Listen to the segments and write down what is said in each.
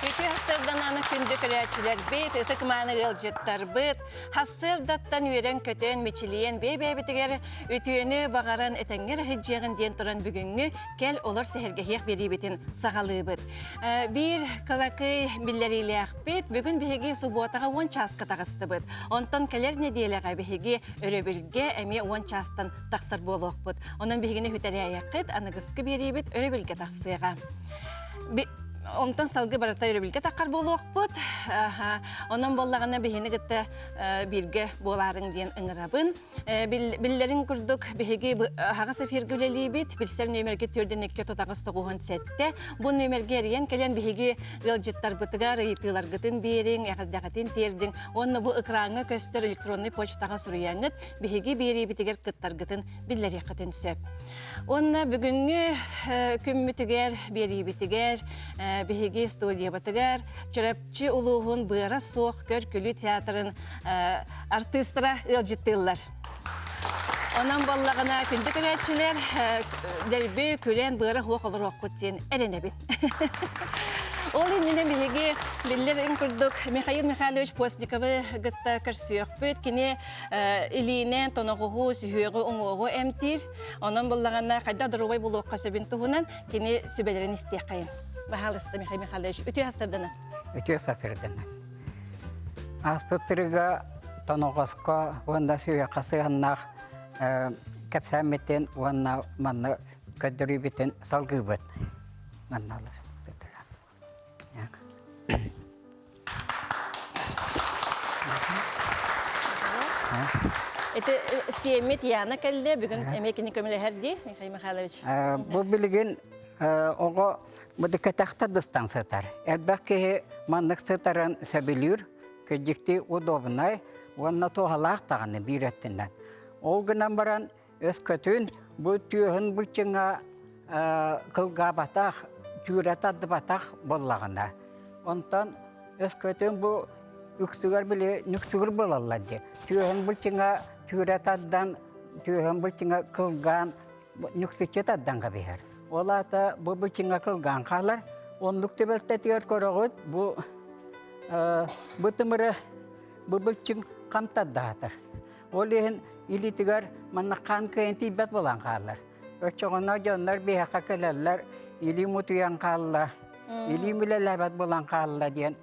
Үтүө хассыарданан күндү көрөөччүлэрбит, ытык-мааны ыалдьыттарбыт, хассыардаттан үөрэн-көтөн, мичилийэн бэйэ-бэйэбитигэр үтүөнү баҕаран этэҥҥэ эрэ сылдьыаҕын диэн туран бүгүҥҥү кэл олор сэһэргэһиэх биэриибитин саҕалыыбыт. Биир кылакый биллэриилээхпит. Бүгүн биһиги субуотаҕа 10 чааска таҕыстыбыт. Онтон кэлэр нэдиэлэҕэ биһиги өрөбүлгэ эмиэ 10 чаастан тахсар буолуохпут. Онон биһигини хүтэрээйэххит, аныгыскы биэриибит өрөбүлгэ тахсыаҕа. Онтон салгыы барыта өрөбүлгэ таххар буолуохпут. Онон буоллаҕына биһини кытта бииргэ буолаарыҥ диэн ыҥырабын. Биллэрин курдук, биһиги аһаҕас эфиргэ үлэлиибит. Билсэр нүөмэргэ 4 2 9 97. Бу нүөмэргэ эрийэн кэлэн биһиги ыалдьыттарбытыгар ыйытыыларгытын биэриҥ, эҕэрдэҕитин тиэрдиҥ уонна бу экраҥҥа көстөр электроннай почтаҕа суруйаҥҥыт биһиги биэриибитигэр кыттаргытын биллэриэххитин сөп. Уонна бүгүҥҥү күммүтүгэр, биэриибитигэр, биһиги студиябытыгар Чурапчы улууһун быара суох көр-күлүү театрын артыыстара ыалдьыттыыллар. Онон буоллаҕына күндү көрөөччүлэр дэлби күлэн быара суох олоруоххут диэн эрэнэбин. Ол иннинэ биһиги биллэр курдук Михаил Михайлович Постниковы кытта көрсүөхпүт. Кини илиинэн тоноҕоһу, сүһүөҕү, уҥуоҕу эмтиир. Онон буллаҕына хайдах доруобай буолуохха сөбүн туһунан кини сүбэлэрин истиэххэйин. Баһаалыста Михаил Михайлович, үтүө сарсыарданан. Үтүө сарсыарданан. Ааспыт сырыга тоноҕоско уонна сүһүөххэ сыһыаннаах кэпсээммитин уонна манна көрдөрүүбүтүн салгыыбыт. Манналар. Ити сиэммит Яна кэллэ, бүгүн эмиэ кини көмөлөһөр дии, Михаил Михайлович. Бу билигин оҕо бу кэтэхтэ дыстан сытар. Элбэх киһи маннык сытарын сөбүлүүр, кырдьыктыы удобнай уонна туһалаах даҕаны биир өттүнэн. Ол гынан баран Өскөтүн бу түөһүн былчыҥа кылгаабатах, түүрэ тардыбатах буоллаҕына, онтон өскөтүн бу үксүгэр били нүксүгүр буолаллар дии. Түөһүн былчыҥа түүрэ тардан, түөһүн былчыҥа кылгаан, нүксүччү тардан кэбиһэр. Ол аата бу былчыҥа кылгаан хаалар. Оннук түбэлтэтигэр көрөҕүт, бу бу тымыры бу былчыҥ хам тардаатар. Ол иһин илиитигэр манна хаан кыайан тиийбэт буолан хаалар. Оччоҕуна дьоннор биһиэхэ кэлэллэр, илиим утуйан хаалла, илиим үлэлээбэт буолан хаалла диэн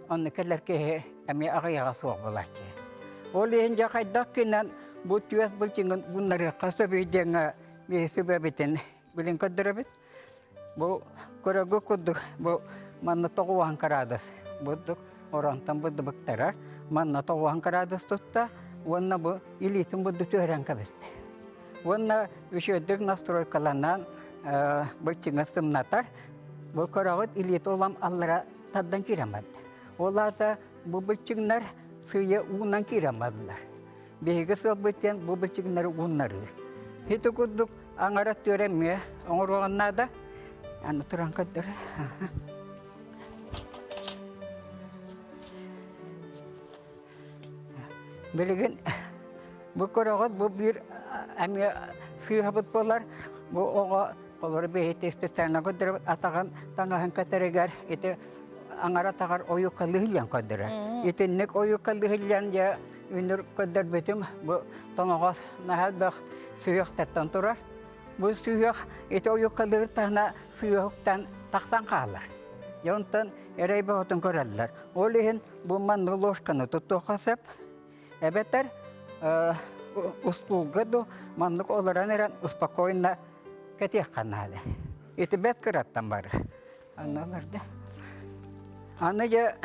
онно кэлэр киһи эмиэ аҕыйаҕа суох буолааччы. Ол иһин дьэ хайдах гынан бу түөс былчыҥын гуннарыахха сөбүй диэҥҥэ биһи сүбэбитин билин көрдөрөбүт. Бу көрөргө курдук бу манна тоҕуоһан кыраадыс бурдук оронтон бурдубуктарар манна тоҕуоһан кыраадыс тутта уонна бу илиитин бурду түһэрэн кэбистэ. Уонна үчүгэйдик настройкаланан былчыҥа сымнатар. Бу көрөҕүт илиитэ улам аллара тардан киирэн барда. Ол аата бу былчыҥнар сыыйа уунан киирэн бардылар. Биһиги сыалбыт диэн бу былчыҥнары ууннарыы. Ити курдук аҥара түөрэ эмиэ оҥоруоҕун наада. Аны туран көрдөр. Билигин бу көрөҕүт бу биир эмиэ сыыһабыт буолар. Бу оҕо олору биһити специально көрдөрөбүт атаҕын таҥаһын кэтэригэр ити аҥара атаҕар ойукалыһыллан көрдөрөр. Итинник ойукалыһыллан дьэ Үнүр көрдөрбүтүм, бу тоҥоҕос наһаа элбэх сүһүөхтэртэн турар. Бу сүһүөх ити ойукалыыр таһына сүһүөхтэн тахсан хаалар. Дьэ онтон эрэй бөҕөтүн көрөллөр. Ол иһин бу маннык ложканы туттуохха сөп. Эбэтэр устуулга ду маннык олорон эрэн спокойно кэтиэххэ наада. Ити бэт кыраттан бары. Анналарда. Аны дьэ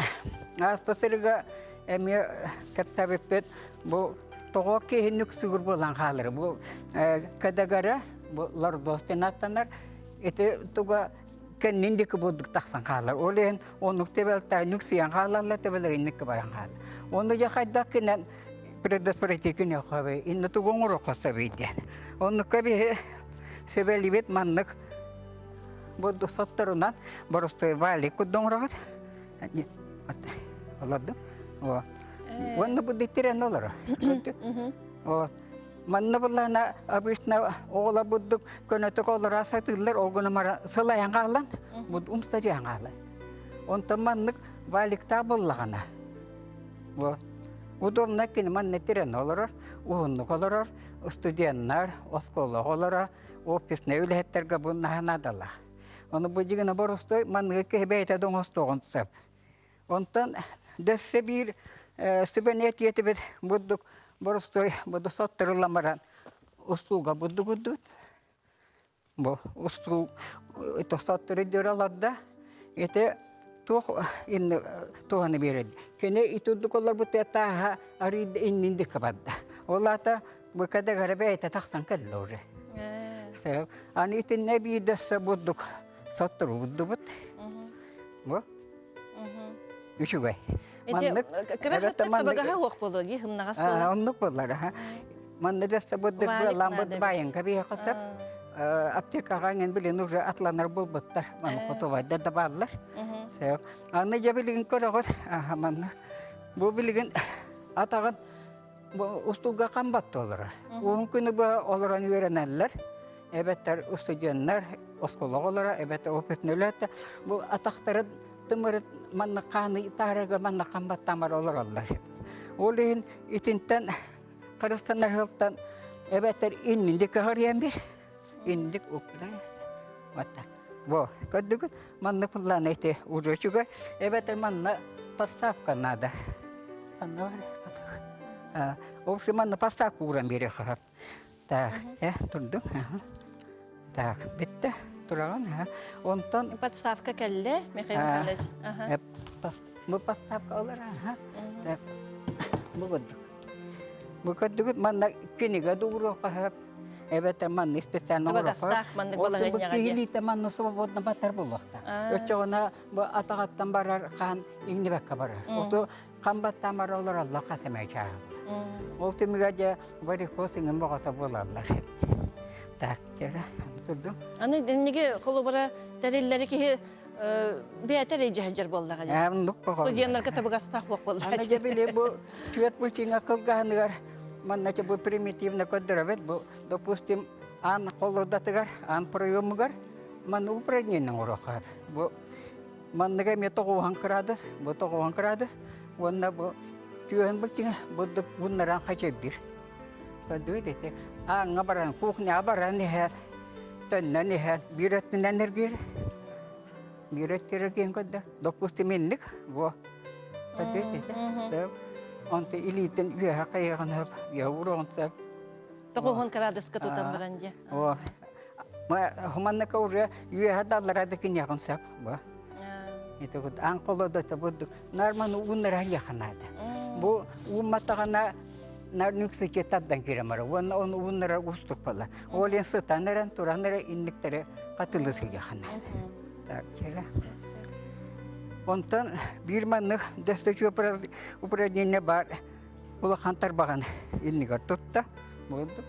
ааспыт сырыга эмиэ кэпсээбиппит бу тоҕо киһинник сүгүр буолан хаалар. Бу кэдэгэрэ бу лордос диэн ааттанар. Ити туга кэннин диэки бурдук тахсан хаалар. Ол иһин оннук тэбэлтэ нүксүйэн хаалаллар, тэбэлэр инникки баран хаалар. Онну дьэ хайдах гынан предотвратить күнүөххэ инна тугу оҥоруохха сөбүй диэн. Оннукка биһи сөбэлибит маннык Бу сотторунан боростуой валик курдук оҥоробут. Олордум. Уонна бу диттирэн олоро. Манна буллаана обычно оҕолор бурдук көнөтүк олоро сатыыллар, ол гына мара сылайан хаалан, бу умса диэн хаалан. Онтон маннык валиктаах буоллаҕына, вот, удобно кини манна тирэн олорор, уһуннук олорор, студеннар, оскуола оҕолоро, офиснай үлэһиттэргэ бу наһаа наадалаах. Ону бу дьигинэ боростуой манныгы киһи бэйэтэ да оҥостуоҕун сөп. Онтон дөссө биир сүбэни этиэтибит бурдук боростуой буду соттуруллан баран устууга бурдук урдубут. Бу устуу соттуру дьөрө Ити туох инни туһаны биэрэр. Кини итурдук олорбут тааһа арыйда иннин дикка барда. Ол аата бу кадагара бэйэтэ тахсан кэллэ уже. Аны итиннэ биир дөссө бурдук соттуру бурдубут. Бу үчүгэй. Маннык кыра табагаһа уох буолуо дии хымнаҕас буолар. Оннук буолар. Манна дэссе бурдук ламбыт байынка биһиэхэ сөп. Аптекаҕа ҥин билин уже атланар булбуттар. Маны хотувайда да бааллар. Сөп. Аны дьэ билигин көрөҕүт. Манна бу билигин атаҕын устулга хамбат олоро. Уһун күнү бу олорон үөрэнэллэр. Эбэтэр устудьуоннар оскуола оҕолоро, эбэтэр опытный үлэһиттэр бу атахтарын тымырын манна хааны таарыга манна хамбаттаамар олороллор. Ол иһин итинтэн харыстанар сылтан эбэтэр инниндик көһөрүйэн бир, инник украс. Вот так. Во, көрдүгүт, манна пыллаан эти уже үчүгэй, эбэтэр манна подставка надо. Манна бар. В общем, манна подставка ууран биэриэххэ Так, турдум. Так, битте тураҕын. Онтон подставка кэллэ, Михаил Михайлович. Бу подставка олар. Так, бу курдук. Бу курдук манна кинигэ дууруохха эбэтэр манна специально оҥоруохха. Маннык балаһыанньаҕа Киһилиитэ манна свободно батар буолуохта. Өччөҕүнэ бу атаҕаттан барар хаан иҥнибэккэ барар. Оту Хам баттаан бара олороллор хас эмэ чааһым. Ол түмүгэр дьэ варикоз иҥин боҕото буолаллар. Так, чера, турдум. Аны инниги холобура тэриллэри киһи бэйэтэ эрэ буоллаҕа дии. Оннук Студеннарга табыгастаах буох буоллаҕа. Аны дьэ били бу түөрт булчиҥҥа кылгаһыныгар манна бу примитивно көрдөрөбүт. Бу, допустим, аан холурдатыгар, аан проемугар манна упражнение оҥоруохха. Бу Манныга эмиэ тоҕуһан кыраадыс, бу тоҕуһан кыраадыс уонна бу түөһүн былчыҥа бурдук буннаран хачырдыыр. Көрдүгүт ити ааҥҥа баран, кухняҕа баран иһэр, төннөн иһэр, биир өттүнэн эргиир, биир өттүгэр эргийэн көрдөр. Допустим, инник, бу. Көрдүгүт ити? Сөп. Онто илиитин үөһэ хайыаҕын сөп, үөһэ уруоҕун сөп. Тоҕуһун кыраадыска тутан баран дьэ. О, Манныка уже үөһэ даллара да киниэҕин сөп. Бу. Это вот аан холодота бурдук. Нарманы ууннара яханаада. Бу уумматаҕына нар нүксүче тардан киремара. Уонна оны ууннара устук бала. Олен сытан эрэн туран эрэ инниктере катылы сыйаханаада. Так, чера. Онтон биир маннык дөстөчү упражнение бар. Улахан тарбаҕын иннигэр тутта. Бурдук.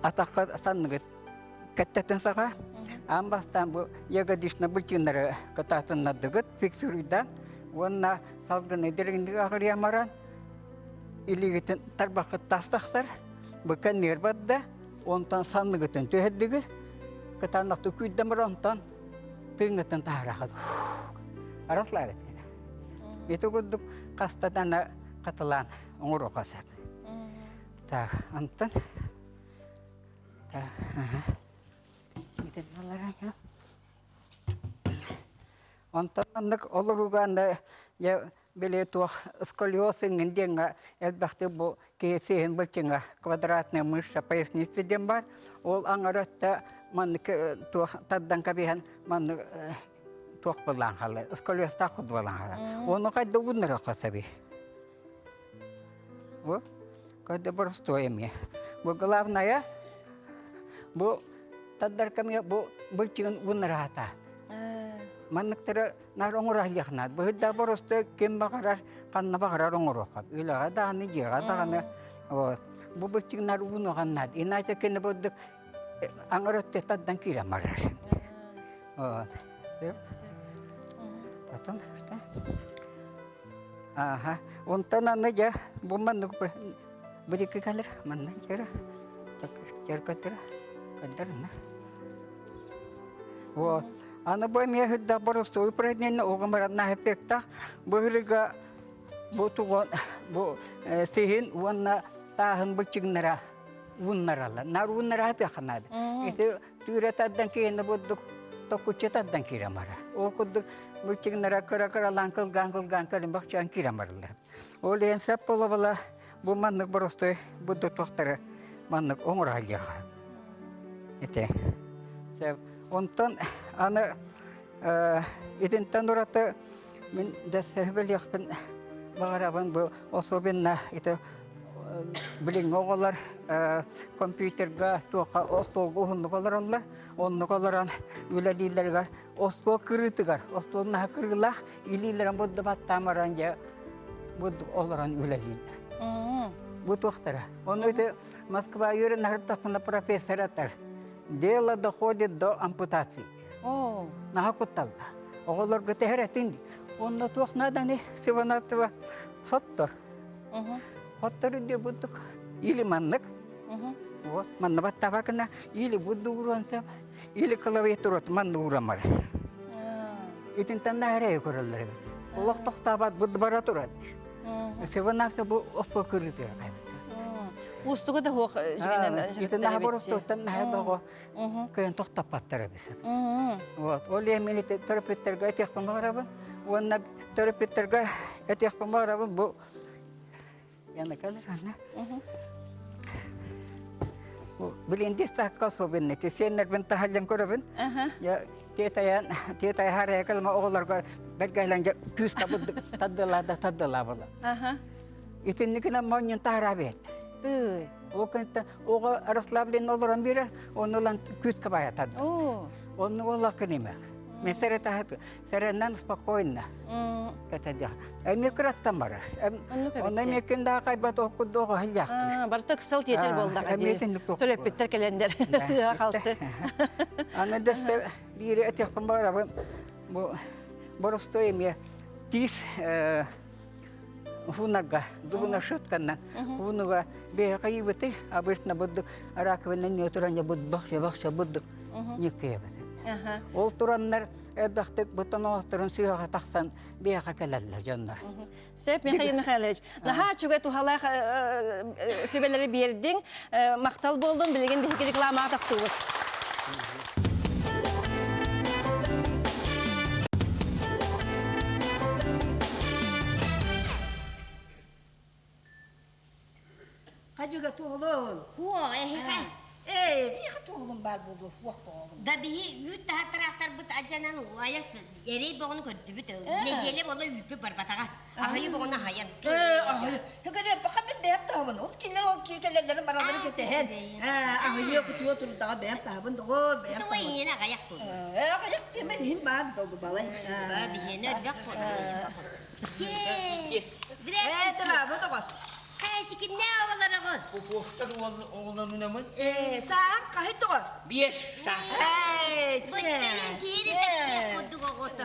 Атахха санныгыт кэттэтин саҕа аан бастаан бу ягодична былчыыннары кытаатыннардыгыт фиксируйдан уонна салгыны дириҥник аҕырыйан баран илиигитин тарбаххыт тас тахсар бу кэннигэр барда онтон санныгытын түһэрдигит кытаанахтык күүрдэн баран онтон тыыҥҥытын таһаарахыт араслаарыс гына ити курдук хаста дана хатылаан оҥоруохха сөп так онтон Онтон маннык олорууга аны дьэ били туох сколиоз иҥин диэҥҥэ элбэхтик бу киһи сиһин былчыҥа квадратная мышца поясницы диэн баар. Ол аҥара өттө маннык туох тардан кэбиһэн маннык туох буолан хаалар сколиозтаах буолан хаалар. Ону хайда ууннарыахха сөбүй? Бу когда простой эмиэ. Бу главное, бу таддар кэмҥэ бу былчыгын гуннараата. Манныктары наар оҥоро Быһырда боростой ким баҕарар, ханна баҕарар оҥоруохха. Үлэҕэ даҕаны, дьиэҕэ даҕаны. Вот. Бу былчыгынар уунуҕаннаат. Иначе кини бурдук аҥар өттө тардан киирэн барар. Вот. Потом что? Ааха. Онтон аны дьэ бу маннык бирики кэлэр манна дьэрэ дьэр көтөрө көрдөрүнэ. Вот. Аны бу эмиэ сүрдээх боростуой упражнение оҕо бараннаах эффектаах. Быһырыга бу тугун бу сиһин уонна тааһын быччыгнара ууннараллар. Нар ууннара сатыахха наада. Ити түүрэ тардан киһини бурдук токуччу тардан киирэн барар. Ол курдук быччыгнара кыра-кыралаан кылгаан-кылгаан кэлин бахчаан киирэн бараллар. Ол иһин сөп буола-буола бу маннык боростуой бурдук туохтары маннык оҥоро сылдьыахха. Ити. Сөп. Онтон аны итинтэн ураты мин дэссэһи баҕарабын бу особенно ити билиҥҥи оҕолор компьютерга туохха остуолга уһуннук олороллор оннук олорон үлэлииллэригэр остуол кырыытыгар остуол наһаа кырыылаах илиилэрин будду баттаан баран дьэ будду олорон үлэлииллэр бу туохтара ону ити Москва үөрэнэ сырыттахпына профессор этэр дело доходит до ампутации наһаа кутталла оҕолорго тэһэр этин онно туох нааданы сыбанатыба соттор соттор диye буддук или маннык вот манна баттабакына или будду уруон сөп или клавиатурат манна уурамар итинтэн наһарайы көрөллөр эбит олох тохтообот будду бара турар сыбанакса бу оспо кырыытыгар кайбыт Уустуга да хуох Ити наһа боростуоттан наһа доҕо кыайан тохтоппоттор эбит. Вот. Ол иһин мин ити төрөппүттэргэ этиэхпин баҕарабын. Уонна төрөппүттэргэ этиэхпин баҕарабын бу Яна кэлэр ана. Билин дистакка особенно ти сиэннэрбин таһаллан көрөбүн. Я тиэтайан тиэтайхар кэлма оҕолорго бэргээлэн күүс табыдык таддылаа да таддылаа була. Итинникинэн монньун таһара бэт. Тыый. Ол кэнниттэн оҕо расслабленно олорон биэрэр, онну ылан күүскэ байатар. Онну олох кинимэх. Мен сэрэтаһат, сэрэннэн спокойно. Кэтэ Эмиэ кыраттан барар. Онно эмиэ ким да кайбат ол курдук оҕо сылдьаахтыыр. Барыта ыксал тиэтэр буоллаҕа Эмиэ дии. итинник туох Төрөппүттэр кэлэннэр сыыһа халты. Аны дөссө биири этиэхпин баҕарабын. Бу боростуой эмиэ тиис Уһунарга, дугуна шутканнан, уһунуга бэйэҕэ ыйбыты, обычно бурдук раковина не туран будбах бахша бурдук никкыйабыт. Ол тураннар элбэхтик бутан оҕосторун сыаҕа тахсан бэйэҕэ кэлэллэр дьоннор. Сөп, Михаил Михайлович, наһаа үчүгэй туһалаах сүбэлэри биэрдиҥ. Махтал буоллун, билигин биһиги рекламаҕа тахсыбыт. Хадьыга туолун. Хуо, эһиха. Ээ, биһиэхэ туолун баар буолуо, хуох боҕобун. Да биһи үүт таһаттараахтарбыт адьанан уайас эрэй боҕону көрдүбүт. Нэдиэлэ бола үүппүт барбатаҕа. Аһайы боҕону аһайан. Ээ, аһайы. Хэгэрэ, баха мин бэйэм таһабын. Ол кинилэр ол киитэлэрин бараларын кэтэһэн. Ээ, аһайы кутуйа турдаҕа бэйэм таһабын доҕор, бэйэм Туга иһин аҕайах буолуо. Ээ, аҕайах диэмэн иһин баар долгу балай. Ба биһиэнэ өлбөх буолуо. Ээ, дыраабы доҕор. Хайчы кимнээ оҕолороҕун? Поповтар оҕолорунамын. Ээ, сааһын хаһый тоҕо? Биэс саас. Ээ, Быттыйын киири тэптиэх курдук оҕото.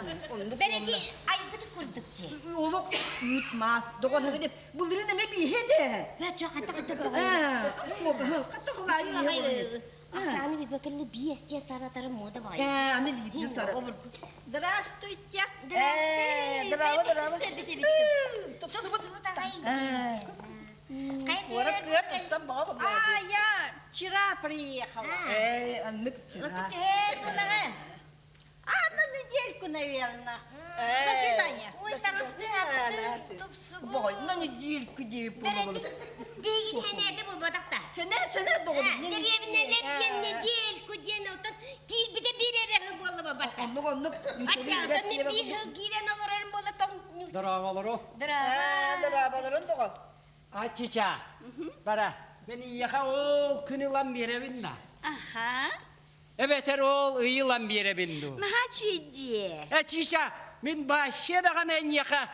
Бэрэки айбыт курдук дии. Олох үүт маас доҕор хагыны былырын эмэ бииһэ де. Бэ чо хата хата Ээ, хата хата Оксана Бибекелли биэс дьиэ саратары мода баҕайы. Ээ, аны биирдэ сара. Здравствуйте. Ээ, здраво, здраво. Тупсубут аҕай. Куорат кыа тупсан баҕа буолла. А, я вчера приехала. Ээ, аннык вчера. А, на недельку, наверное. До свидания. Ой, таҕысты тупсубут. Бой, на недельку диэбит буолабын. Биһигин хэнээти булбатахта. Сэнэ, сэнэ доҕорум. Дэриэбинэлэр диэн недельку диэн оттон киирбитэ биир эрэ сыл буолла бабатта. Оннук, оннук. Аччаҕыта мин биир сыл киирэн олорорум буола тоҥ. Дорооболору. Дорообо. Дорооболорун доҕор. Ачича, бара, мен ийэхэ ол күн ылан биэрэбин да. Аха. Эбэтэр ол ый ылан биэрэбин дуу. Наһаа чийдиэ. Э, Чича, мин баще даҕаны эйиэхэ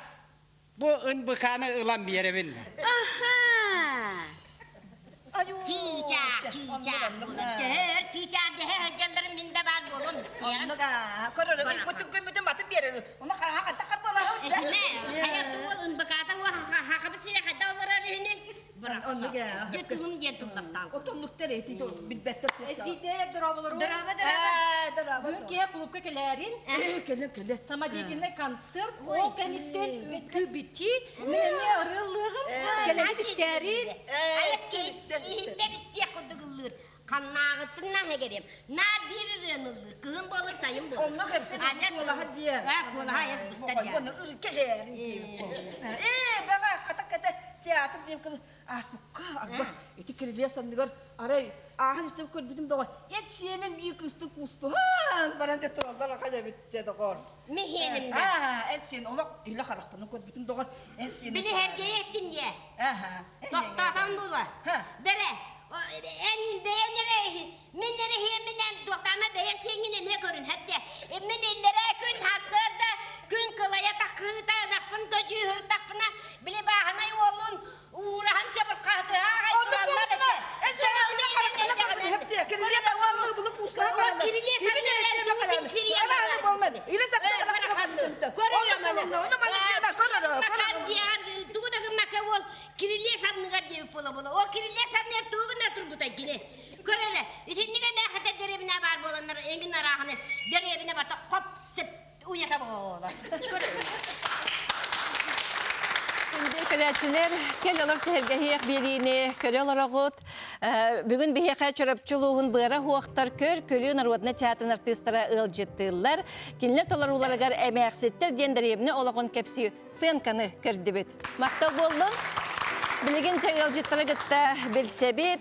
бу ынбыканы ылан биэрэбин. Аха. Чыычаах, чыычаах буолан төһөр чыычаах дэһэ сылдьалларын мин да баар буолуом истиэҕим. Оннук аа, көрөр, көмүтүн батын биэрэр. Оны хараҥа хатта хат буолаһа Этимэ, хайа туол ынбыкаата хахабыт сире хата олорор үһүнү. Оннук ээ. тылым диэн тылластаан. Отоннуктар эти билбэттэр Эдьиийдэр дорооболору. Дорообо, дорообо. Дорообо. Бүгүн киһи клубка кэлээрин. Кэлэ, кэлэ. Самодеятельный концерт ол кэнниттэн үҥкүү бити. Мин эмиэ ырыалыаҕым. Кэлэбит истээрин. Айас иһиттэр истиэх курдук ыллыыр. Ханнааҕыттын наһыгерем. Наар биир ырыаны ыллыыр. Кыһын буолар, сайын буолар. Онно кэппит куолаһа диэн. Куолаһа айас быстар дьаа. Онно ыры кэлээрин диэбит. Ээ, баҕа хата ката театр диэн кыл ааспыкка арба ити кирилиэ санныгар арай ааһан истэн көрбүтүм доҕор эт сиэнин биир кыыстын куустуһан баран дэ тураллар ахан эбит дэ доҕор. Миһиэним да. Аа, эт сиэн олох илэ харахпынан көрбүтүм доҕор эт сиэнин. Били эргэйи эттин дии. Аха. Тохтоотон була. Бэрэ, эн бэйэн эрэ мин эрэ иһиэминэн туохтаама бэйэн сиэҥҥин эмиэ көрүн хэттэ. Мин иллэрээ күн сарсыарда күн кылайа таххыыта ынахпын көдьүүһүрдахпына били бааһынай уолун уураһан чабырхаһытыһа аҕай тураллар этэ. Тугу да гыммакка уол кирилиэс анныгар диэбит буола-буола. Ол кирилиэс анныгар тугу гына турбутай кини? Көр эрэ, итинник эмээхэтэ дэриэбинэ баар буоланнар эҥин арааһыны дэриэбинэ барыта хоп-сип уйата буола. Көр Күндү кэлээччилэр, кэл олор сэһэргэһиэх биэриини көрө олороҕут. Бүгүн биһиэхэ Чурапчы улууһун быара хуохтар көр күлүү народнай театрын артыыстара ыалдьыттыыллар. Кинилэр толорууларыгар эмээхситтэр диэн дэриэбинэ олоҕун кэпсиир сценканы көрдүбүт. Махтал буоллун. Билигин чэ ыалдьыттары кытта билсэбит.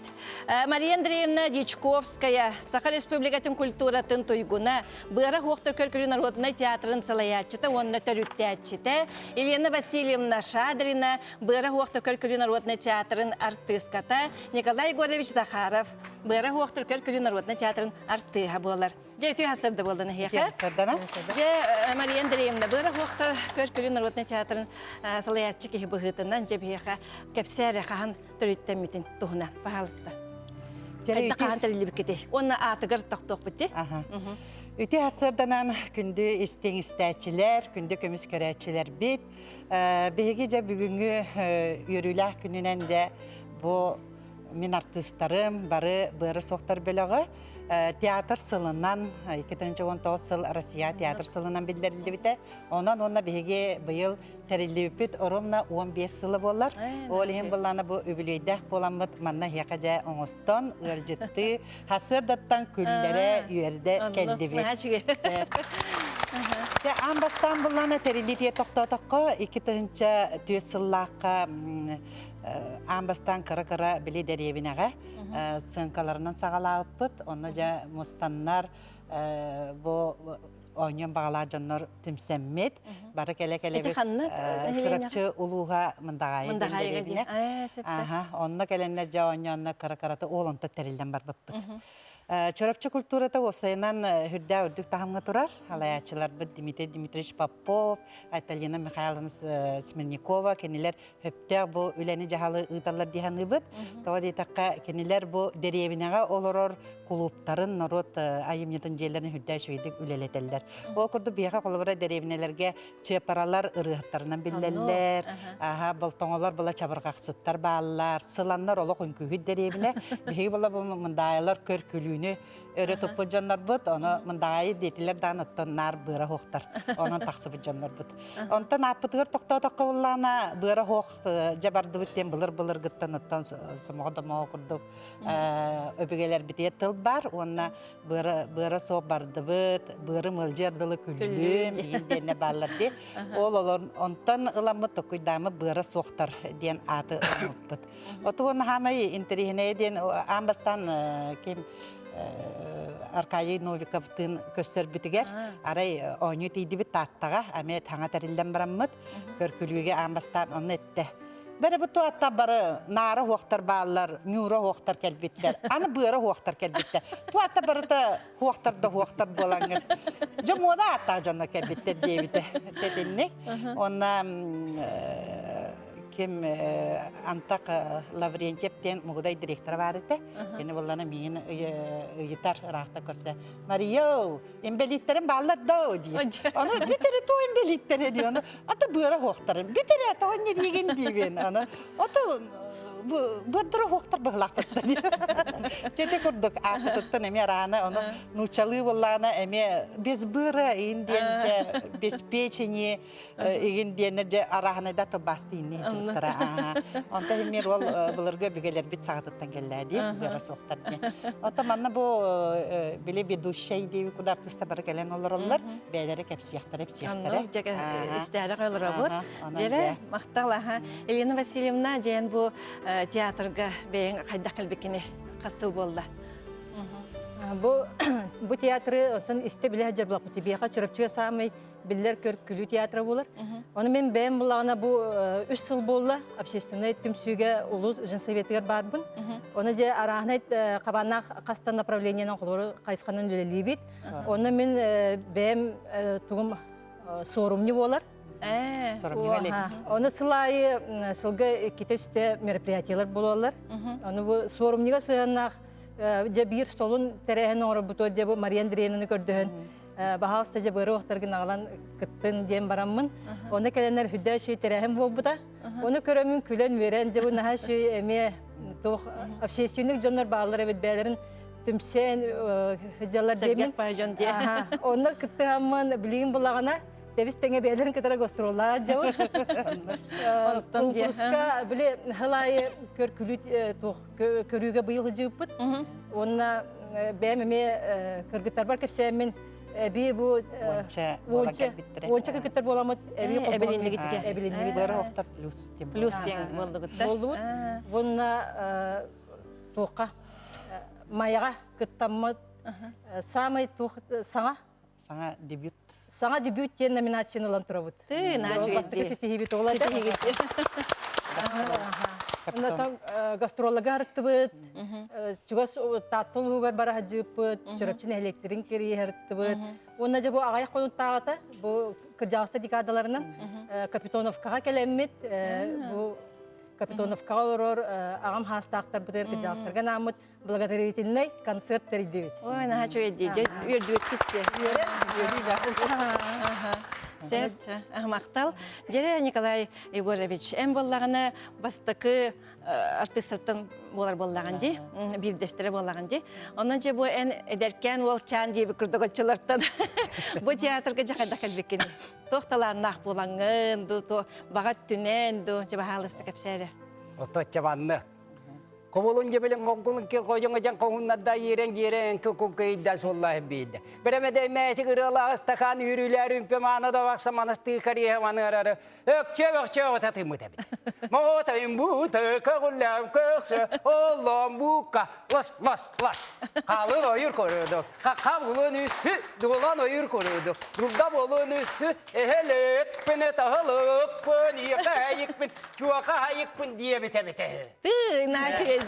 Мария Андреевна Дьячковская, Саха Республикатын культуратын туйгуна, Быара Хуохтар Көркүлүү народнай театрын салайааччыта уонна төрүттээччитэ, Елена Васильевна Шадрина, Быара Хуохтар Көркүлүү народнай театрын артыыската, Николай Егорович Захаров, Быара Хуохтар Көркүлүү народнай театрын артыыһа буолар. Дьэ, үтүө сарсыарда буоллун эһиэхэ. Сарсыардана. Дьэ, Мария Андреевна, быара хуохта көр көрүн народнай театрын салайааччы киһи быһыытынан дьэ биһиэхэ кэпсээ хаһан төрүттэммитин туһунан, пожалуйста. Хайда хаһан тэриллибиккитий? Уонна аатыгар тохтуохпут дии. Үтүө сарсыарданан күндү истиҥ истээччилэр, күндү көмүс көрөөччүлэрбит. Биһиги дьэ бүгүҥҥү үөрүүлээх күнүнэн дьэ бу мин артыыстарым бары быары суохтар бөлөҕө театр сылынан 2019 сыл Россия театр сылынан биллэриллибитэ. Онон уонна биһиги быйыл тэриллибиппит ровно 15 сыла буолар. Ол иһин былаана бу үбүлүөйдээх буоламмыт манна эһиэхэ дьэ оҥостон ыалдьыттыы сарсыардаттан күллэрэ үөрдэ кэллибит. Дьэ аан бастаан былаана тэриллиитигэр тохтоотоххо 2004 сыллаахха аан бастаан кыра-кыра били дэриэбинэҕэ сыаҥкаларынан саҕалаабыппыт. Онно дьэ мустаннар бу оонньуон баҕалаах дьоннор түмсэммит. Бары кэлэ-кэлэбит Чурапчы улууһа Мындаҕаайы диэн дэриэбинэ. Аха, онно кэлэннэр дьэ оонньоонно кыра-кырата уол онто тэриллэн барбыппыт. Чурапчы культурата уопсайынан үрдээх үрдүк таһымҥа турар. Халайааччыларбыт Дмитрий Дмитриевич Попов, Айталина Михайловна Смирникова кинилэр сөптөөх бу үлэни-дьаһалы ыыталлар дии саныыбыт. Тоҕо диэтэххэ, кинилэр бу дэриэбинэҕэ олорор кулууптарын, норуот айымньытын дьиэлэрин үрдээх үчүгэйдик үлэлэтэллэр. Ол курдук биһиэхэ холобура дэриэбинэлэргэ чыапаралар ырыаһыттарынан биллэллэр, аха болтоҥолор була чабырҕахсыттар бааллар, сыланнар олох үҥкүүһүт дэриэбинэ. Биһиги була бу мындаайылар көр күлүүнү өрө туппут дьоннорбут, ону мындаайы диэтилэр даҕаны оттон наар быара суохтар, онон тахсыбыт дьоннорбут. Онтон ааппытыгар тохтоотоххо буллаана быара суох дьэ бардыбыт диэн былыр-былыргыттан оттон сомоҕо домоҕо курдук өбүгэлэрбитигэр тыл баар уонна быара, быара суох бардыбыт, быарым ыалдьыар дылы күллүм, иин диэннэ бааллар дии. Ол олор онтон ыламмыт токуйдааммыт быара суохтар диэн ааты ылыммыппыт. Оту уонна хаамай интэриэһинэйэ диэн аан бастаан ким Аркадий Новиковтыын көрсөрбүтүгэр арай оонньуу тиийдибит Тааттаҕа, эмиэ таҥа тэриллэн бараммыт, көркүлүүгэ аан бастаан онно эттэ. Бэрэ бу туатта бары наара хуохтар бааллар, ньуура хуохтар кэлбиттэр, аны быара хуохтар кэлбиттэр. Туатта барыта хуохтар да хуохтар буолаҥҥыт. Дьэ муода ааттаах дьонно кэлбиттэр диэбитэ. Чэтинник. Онна ким Антак Лаврентьев диэн Мугудай директора баар этэ. Кини буоллана миигин ыйытар ыраахта көрсө. Мария, инбэлииттэрим бааллар да диир. Аны бүтэри тоо инбэлииттэрэ дии. Аны ата быара хуохтарым. Бүтэри тоҕо не диигин диибин. Аны ото бырдыра хуохтар быһылаахтар Чете курдук ааппытыттан эмиэ араана ону нууччалыы буоллаана эмиэ без быра иин диэн дьэ без печени игин диэннэр дьэ арааһынайда тылбаастыынни дьыттара онто химмир ол былыргы өбүгэлэрбит саҕатыттан кэллээди быара суохтар диэн Ото манна бу били ведущай диэби куда артыста бары кэлэн олороллор бэйэлэрэ кэпсиэхтэрэ ипсиэхтэрэ истээрэ олоробут дьэрэ махтал аха Елена Васильевна дьээн бу театрга бэйэҥ хайдах кэлбиккини хас сыл буолла Бу бу театры оттон истэ билэ сылдьар Биэха Чурапчыга саамай биллэр көр күлүү театра буолар. Ону мен бэйэм буллаҕына бу үс сыл буолла общественнай түмсүүгэ улуус женсоветыгар баарбын. Ону дьэ арааһынай хабааннаах хастан направлениенан холобур хайысханан үлэлиибит. Онно мин бэйэм тугум суорумньу буолар. Оны сыл аайы сылга иккитэ-үстэ мероприятиялар буолаллар. Ону бу суорумньуга сыһыаннаах дьэ биир солун тэрээһин оҥорбутугар дьэ бу Мария Андреевнаны көрдөһөн баһаалыста дьэ быары уохтаргын аҕалан кыттын диэн бараммын. Оны кэлэннэр хүдэ үчүгэй тэрээһин буолбута. Оны көрөмүн күлэн үөрэн дьэ бу наһаа үчүгэй эмиэ туох общественник дьоннор бааллар эбит бэйэлэрин түмсэн дьаллар диэмин. Онно кыттыһаммын билигин булаҕына тэбис тэҥэ бэйэлэрин кытары гастроллаах дьабын. Конкурска били хыл аайы көр күлүү туох көрүүгэ быйыл жыыппыт. Уонна бэйэм эмиэ кыргыттарбар кэпсээммин эбии бу уонча уонча кыргыттар буоламмыт эбии эбилиннигит эбилиннибит. Плюс плюс диэн буоллугуттар. Буоллубут. Уонна туохха Майаҕа кыттаммыт самый туох саҥа Саҥа дебют. Саҥа дебют диэн номинацияны ылан турабыт. Ты, Бастакы ситиһиибит ол этэ. Онтон гастролларга арыттыбыт, чугас Таатта улууһугар бара сылдьыппыт, Чурапчы нэһилиэктэрин кэрийэ сырыттыбыт. Уонна дьэ бу аҕыйах хонуктааҕыта бу кырдьаҕастар декадаларынан Капитоновкаҕа кэлэммит бу Капитоновкаҕа олорор аҕам хаастаахтарбытыгар кырдьаҕастарга анааммыт благотворительный концерт тэрийдибит. Ой, наһаа үчүгэй дии. Дьэ, үөрдүбүккүт дии. Сөп, махтал. Дьэрэ Николай Егорович, эн буоллаҕына бастакы артыыстартан буолар буоллаҕын дии, биирдэстэрэ буоллаҕын дии. Онон дьэ бу эн эдэркээн уолчаан диэбит курдук оччолортон бу театрга дьэ хайдах кэлбиккиний? Туох талааннаах буолаҥҥын ду, баҕа өттүнэн ду, дьэ баһаалыста кэпсээ эрэ. Ото чабанны. Кобулун дьэбилин хоҥкулун ки хойуҥа дьан хоһуннарда иэрэн дьиэрэн кукуккыйда суоллаах биирдэ. Бэрэмэдэй мээсик ырыалаах ыстакаан үүрүүлээр үмпэ маана да вахса манастыы кариэһэ маныарары өкчө өкчө отатыммыт эбит. Моҕотайым буута көҕүллэм көксө оллом буукка лас лас лас. Халын ойур көрөдө. Хахха булун үһү дулан ойур көрөдө. Дулда болун үһү эһэлэкпин таһылыкпын иэхэ чуоха хайыкпын диэбит эбитэ. Тыы, наачы дии.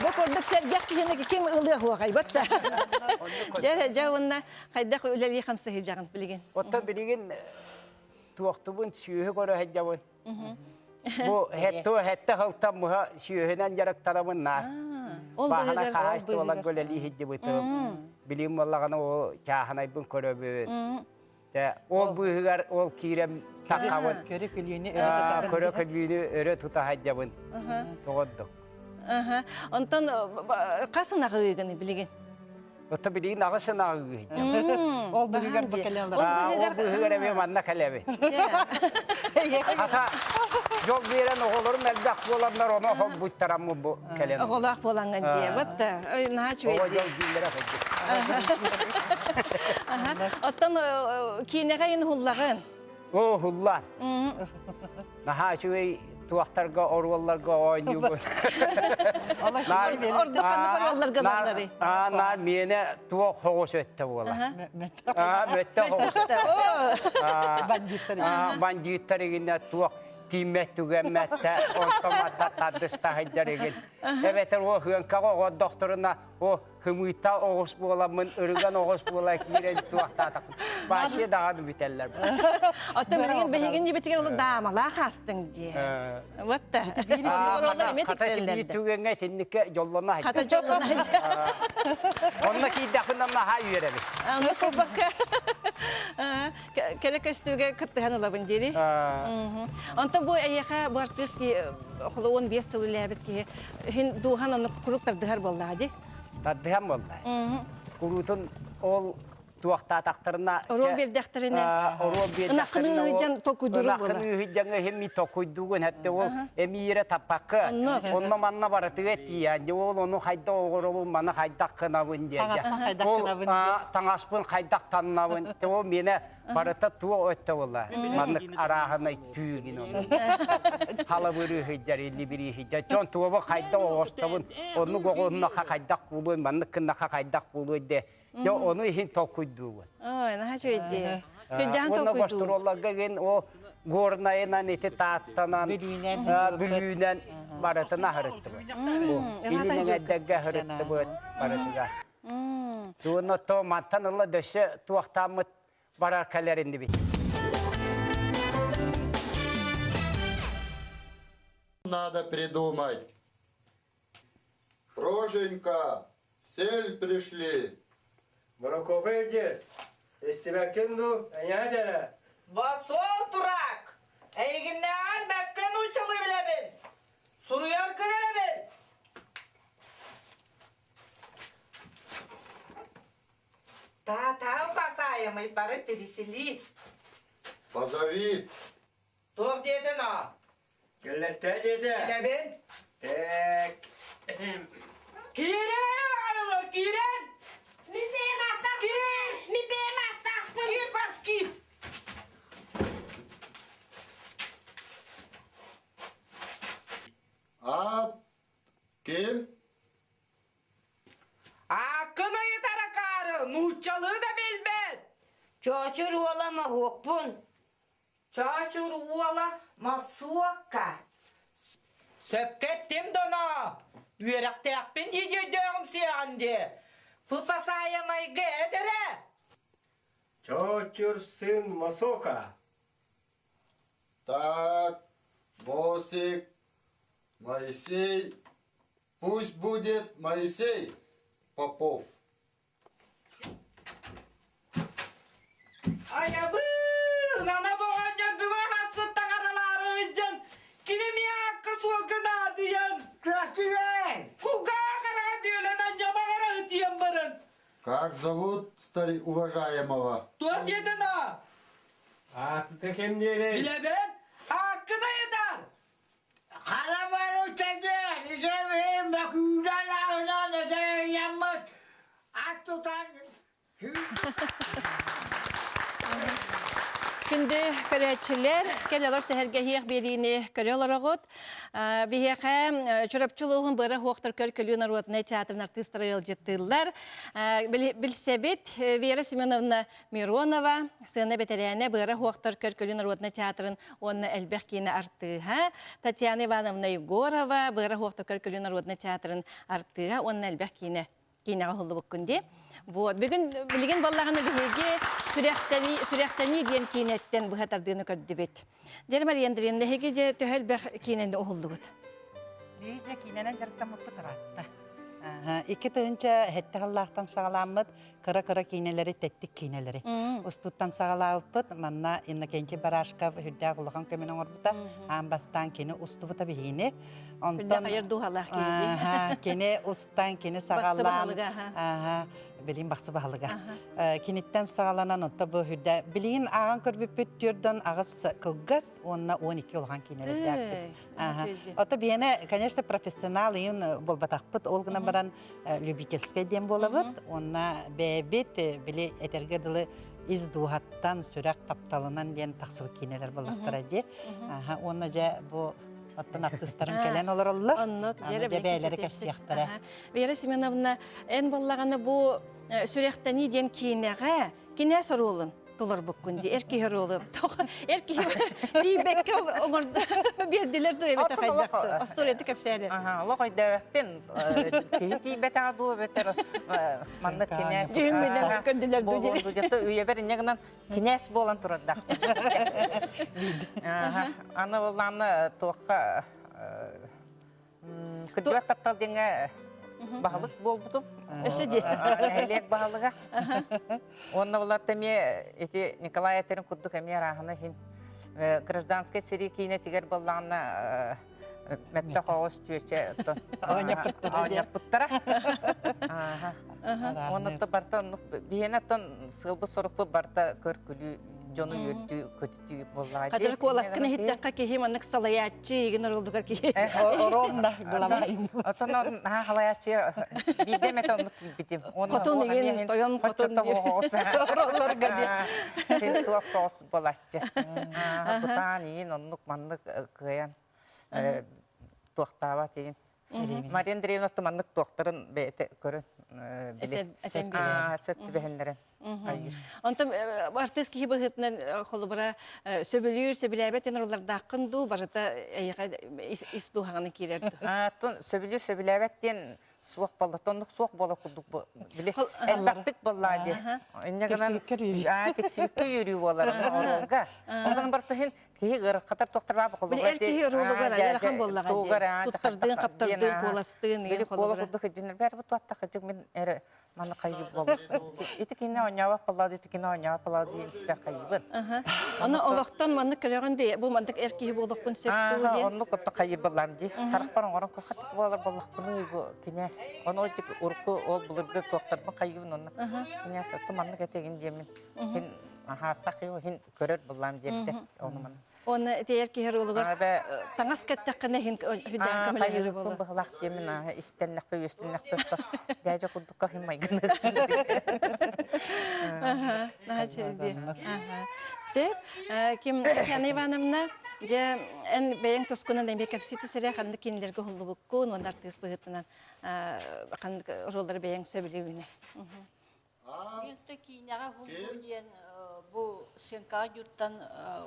Бу курдук сэргэх киһини ким ылыа хуохай батта. Дьэ, дьэ уонна хайдах үлэлии хамсыһыдьаҕын билигин? Оттон билигин туохтубун сүөһү көрө сылдьабын. Бу хетто хетте халтан муха сүөһүнэн дьарыктанабын наар. Баһана хаһаайыстыбалар үлэлии сылдьыбытым. Билим буоллаҕына ол чааһынайбын көрөбүн. Тэ ол быыһыгар ол киирэн таххабын. Көрө күлүүнү өрө тутаҕын. Көрө күлүүнү өрө тута сылдьабын. Тоҕордук. Онтон хас ынаҕы ыыгыный билигин? Отто билигин аҕыс ынаҕы ыыгын. Ол быыһыгар бу кэлэ олорор. Ол быыһыгар эмиэ манна кэлэбин. Хата дьол биэрэн оҕолорум элбэх буоланнар ону холбуттараммын бу кэлэн. Оҕолоох буолаҥҥын дии. Вот наһаа үчүгэй Оҕо дьол дииллэрэ кырдьык. Оттон киинэҕэ ин уһуллаҕын? Оо, уһуллаан. Наһаа үчүгэй туохтарга, оруолларга оонньуубун. Ордук ханнык оруолларга ылалларый? Наар миэнэ туох хоҕус өттө буолар. Мөттө хоҕус. Бандьыыттар. Бандьыыттар игинэ туох тииммэт түгэммэттэ, онтон матта тардыста сылдьар игин. Эбэтэр о хыаҥкаҕа оҕордохторуна о хымыыта оҕус буоламмын ырыган оҕус буола киирэн туохтаатахпын вообще даҕаны бүтэллэр. Оттон билигин биһигин дьибитигэр олу даамалаах астыҥ дии. Вот да. Хата биир түгэҥҥэ итинникке дьоллоно Хата дьоллоно Онно киирдэхпинэ наһаа үөрэбин. Онно курбакка кэлэ көстүүгэ кыттыһан ылабын диэри. Онтон бу эйиэхэ бу артыыс. холо 15 сыл үлээбит киһи хин дуухан оннук курук тардыһар буоллаҕа дии. Тардыһан буолла. Куруутун ол туохтаатахтарына Оруол биэрдэхтэринэ оруол биэрдэхтэринэ ынаххын токуйдуру буолар. Ынаххын ыыһыдьаҥа эми токуйдугун хэтте ол эмиирэ таппакка онно манна барытыга тиийэн ол ону хайда оҕоробун маны хайдах кынабын диэн ол таҥаспын хайдах таннабын ол миэнэ барыта туох өттө буолла маннык арааһынай түүгин ону халабырыы сылдьар илибирии сылдьар дьон туобу хайдах оҕостобун оннук оҕонноха хайдах буолуой маннык гыннаха хайдах буолуой де Дьэ, ону иһин толкуйдуубун. Ой, наһаа үчүгэйдии. Күрдээн Уонна толкуйдуубун. гостуруолларга гин о Горнайынан ити Тааттанан, Бүлүүнэн, Бүлүүнэн барытын аһырыттыбыт. Илин эҥэрдэргэ аһырыттыбыт барытыгар. Туонна то мантан ыла дөссө туохтааммыт барар кэлэр иннибит. Надо придумать. Проженька, сель пришли. Морокопа илдьэс, истибэккин дуу, эйээ дэрэ. Басол турак! Эйигиннээҕэр бэккэ нууччалыы билэбин. Суруйар кэлэрэбин. Та-та басаайамый бары пересели. Позови. Туох диэтин о? Кэллэртээ диэтэ. Билэбин. Так. Киирэн аҕалылар, киирэн! Мин бэйэм ааттаахпын. Мин бэйэм ааттаахпын. Киир бар, киир. Аат ким? Ааккын ыйытар акаары, нууччалыы да билбэт. Чоочур уола моһуокпун. Чоочур уола Мосуокка. Сөпкө эттим доно. Үөрэхтээхпин дии өйдөөҕүм сиэҕин дии. Пыпасаайамайга эт эрэ. Чоочур сын Мосока. Так, Мосик, Моисей, пусть будет Моисей Попов. Айабыын, ана боҕонньор бүгүн хассыт таҥаралаары ыдьан, кини миакка суолга наадыйан. Красивый! Кулгаах хараҕа бүөлэн анньамаҕара ытыйан баран. Как зовут стари уважаемого? Туох диэтин о? Аатыта ким диэрей? Билэбин, ааккын ыйытар. Харамары тэгэ, исэбин бакүүрэн аһынан этэйэммит, ат тутан Күндү көрөөччүлэр, кэл олор сэһэргэһиэх биэриини көрө олороҕут. Биһиэхэ Чурапчы улууһун быара хуохтар көр көлүү норуотунай театрын артыыстара ыалдьыттыыллар. Билсэбит Вера Семеновна Миронова, сыана бэтэрээнэ, Быара Хуохтар көр-көлү народнай театрын уонна элбэх киинэ артыыһа, Татьяна Ивановна Егорова, Быара Хуохтар көр-көлү народнай театрын артыыһа уонна элбэх киинэ киинэҕэ уһуллубуккун дии. Вот, бүгүн билигин буоллаҕына биһиги сүрэхтэнии, сүрэхтэнии диэн киинэттэн быһа тардыыны көрдүбүт. Дьэ, Мария Андреевна, эһиги дьэ төһө элбэх киинэни уһуллугут? Биһиги дьэ киинэнэн дьарыктаммыппыт ыраатта. 2007 сыллаахтан саҕаламмыт кыра-кыра киинэлэри, тэттик киинэлэри устуттан саҕалаабыппыт. Манна Иннокентий Барашков үрдээх улахан көмөнү оҥорбута. Аан бастаан кини устубута биһигини. Онтон айар дууһалаах киһи. Кини устан, кини саҕалаан, билин бахсы баһылыга. Киниттэн саҕаланан онто бу үрдэ билигин ааҕан көрбүппүт түрдөн аҕыс кылгас уонна 12 улахан киинэлэрдээхпит. Ото биһиэнэ, конечно, профессионал иин буолбатахпыт. Ол гынан баран любительскай диэн буолабыт. Уонна бэйэбит били этэргэ дылы ис дууһаттан, сүрэх тапталынан диэн тахсыбыт киинэлэр буоллахтара дии. Уонна дьэ бу оттон артыыстарым кэлэн олороллор. Оннук, Аны дьэ бэйэлэрэ кэпсиэхтэрэ. Вера Семеновна, эн буоллаҕына бу сүрэхтэнии диэн киинэҕэ кинээс оруолун толорбуккун дии эр киһи оруолу эр киһи тиийбэккэ оҥордо биэрдилэр дуу эбэтэр хайдах остуоруйата кэпсээри олох өйдөөбөппүн киһи тиийбэтэҕэ дуу эбэтэр маннык кинээс дьүһүммүнэн көрдүлэр дуу диэн үйэбэр инньэ гынан кинээс буолан турардаахпын аны буоллаҕына туохха Кырдьыбат таптал диэҥҥэ баһылык буолбутум. Өссө дии. Нэһилиэк баһылыга. Уонна буларта эмиэ ити Николай этерин курдук эмиэ арааһына иһин гражданскай сэрии киинэтигэр буоллаҕына Мэтте хоҕус түөчэ оонньоппуттара. Онно барта оннук биһиэнэ оттон сыалбыт сорукпут барта көр-күлүү дьону үөрдүү көтүтүү буоллаҕа. Хатыр куоласкын иһиттэххэ киһи маннык салайааччы игин оролдугар киһи. Ровно глава. Оттон наһаа халайааччы биирдэ эмэтэ оннук киирбитим. Хотун игин тойон хотун. Ороллорго Туох соҕус буолааччы. Бутаан иин оннук маннык кыайан туохтаабат иин. Мария Андреевна маннык туохтарын бэйэтэ көрөн билэр. Сөп түбэһиннэрэн. Онтон артыыс киһи быһыытынан холобура сөбүлүүр, сөбүлээбэт диэн роллардааххын дуу, барыта эйиэхэ ис дууһаҕынан киирэр дуу? Сөбүлүүр, сөбүлээбэт диэн суох буолла тоннук суох буола курдук бу били элбэхпит буоллаа дии инньэ гынан аа тиксибиккэ үөрүү буолар оруолга онон бартыһын киһи ыарахатар тохтор баап Били эр киһи оруолугар ыарахан буоллаҕа дии туттардыын хаптардыын куоластыын били куола курдук хыдьыннар бээр бу туатта хыдьык мин эрэ Манна хайыы буолла. Ити кине оонньообот буолла, ити кине оонньообот буолла диэн испэр хайыыбын. Аны олохтон маннык көрөҕүн дии, бу маннык эр киһи буолуохпун сөп дуу диэн. Оннук отто хайыы буоллам дии. Харахпар оҥорон көрөхөт буолар буоллахпыный бу кинээс. Ону ити урукку ол былыргы туохтарбын хайыыбын онно. Кинээс отто маннык этэгин диэммин. Хин аһаастах хин көрөр буллам диэбитэ. Ону манна. Уонна итиэр киһи оруолугар таҥас кэттэххинэ иһин хүдээн көмөлөһөрү буолар. быһылаах диэмин истэннэхпэ үөстэннэхпэ дьээдьэ курдукка хин майгыны. Сөп. Ким Татьяна Ивановна, дьэ эн бэйэҥ тускунан эмиэ кэпсии түсэрэ ханнык кинилэргэ уһуллубуккун уонна артыыс быһыытынан ханнык оруоллары бэйэҥ сөбүлүүгүнүй? Юнта киинэҕэ уһуллуу диэн бу сыаҥкаҕа дьуттан